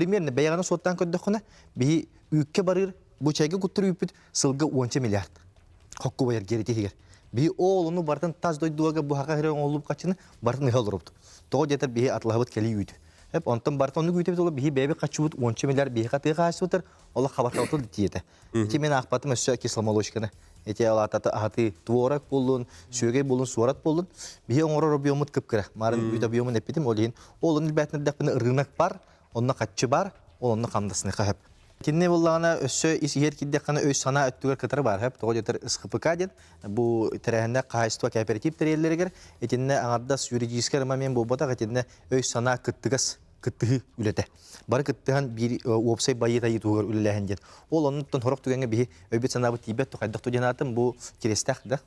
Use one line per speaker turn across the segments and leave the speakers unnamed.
Примерно бэйэҕинэ суоттаан көрдөххүнэ, биһи үүккэ барыыр, бу чайга куттар үүппүт сылга уонча миллиард хоккубайар диэри иһигэр. Биһи ол ону барытын тас дойдуга бу хака хире оҥоллубут хаччыны барытын ыһа олоробут. Тоҕо диэтэр биһи атылаһыбыт кэлии үүтү. Эп онтон барытын оннук үүтүбүт олор биһи бэйэбит хаччыбыт уонча миллиард биһи хатыга хааччыбытар олох хабартабытыл тиэтэ. Ити мен аахпатым өссө кисломолочканы. Ити алаатата аһатыы творог буоллун, сүөгэй буоллун, суорат буоллун. Биһи оҥорор объеммут кып-кыра. Марын үүт объемун эппитим, ол иһин ол онно билбээтин рынок бар, онно хаччы бар, ол онно хамдасныха хөп. Кинини буллаҕына өссө ис иһэр киирдэххинэ өй-санаа өттүгэр кытары бар хөп. Тоҕо диэтэр СХПК диэн бу тэрээһиннээх хаһаайыстыба кооператив тэрийэллэригэр итиннэ аҥардас юридическай момент буолбатах, итиннэ өй-санаа кыттыгас кыттыһыы үлэтэ. Бары кыттыһан биир уопсай байыы-тайыы туһугар үлэлээһин диэн. Ол оннуттан сорох түгэҥҥэ биһи өйбүт-санаабыт тиийбэт хайдах диэн аатым бу кириэстээх да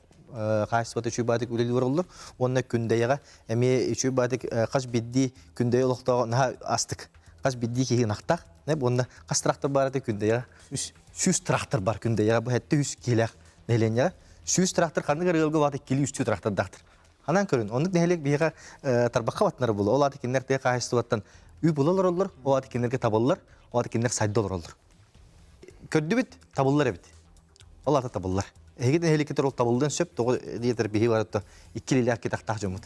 хаачыстыбата үчүгэй баатык үлэлии олороллор. Уонна Күндэйэҕэ эмиэ үчүгэй баатык хас биирдии Күндэйэ олохтооҕо наһаа астык. Хас биирдии киһи ынахтаах. Уонна хас трактор баар этэ Күндэйэҕэ? 100 трактор бар Күндэйэҕэ. Бу 700 киһилээх нэһилиэнньэҕэ. 100 трактор ханнык эрэ ыалга баата иккилии үстүү трактордаахтар. Ханан көрүн, оннук нэһилиэк биһиэхэ тарбахха баттанар буолуо. Ол аата кинилэр тыа хаһаайыстыбаттан үп ыла олороллор, ол аата кинилэргэ табыллар, ол аата кинилэр сайда олороллор. Көрдүбүт, табыллар эбит. Ол аата табыллар. Эһиги нэһилиэккитэр ол табыллыан сөп, тоҕо диэтэр биһи барыта икки илиилээх кэтахтаах дьоммут.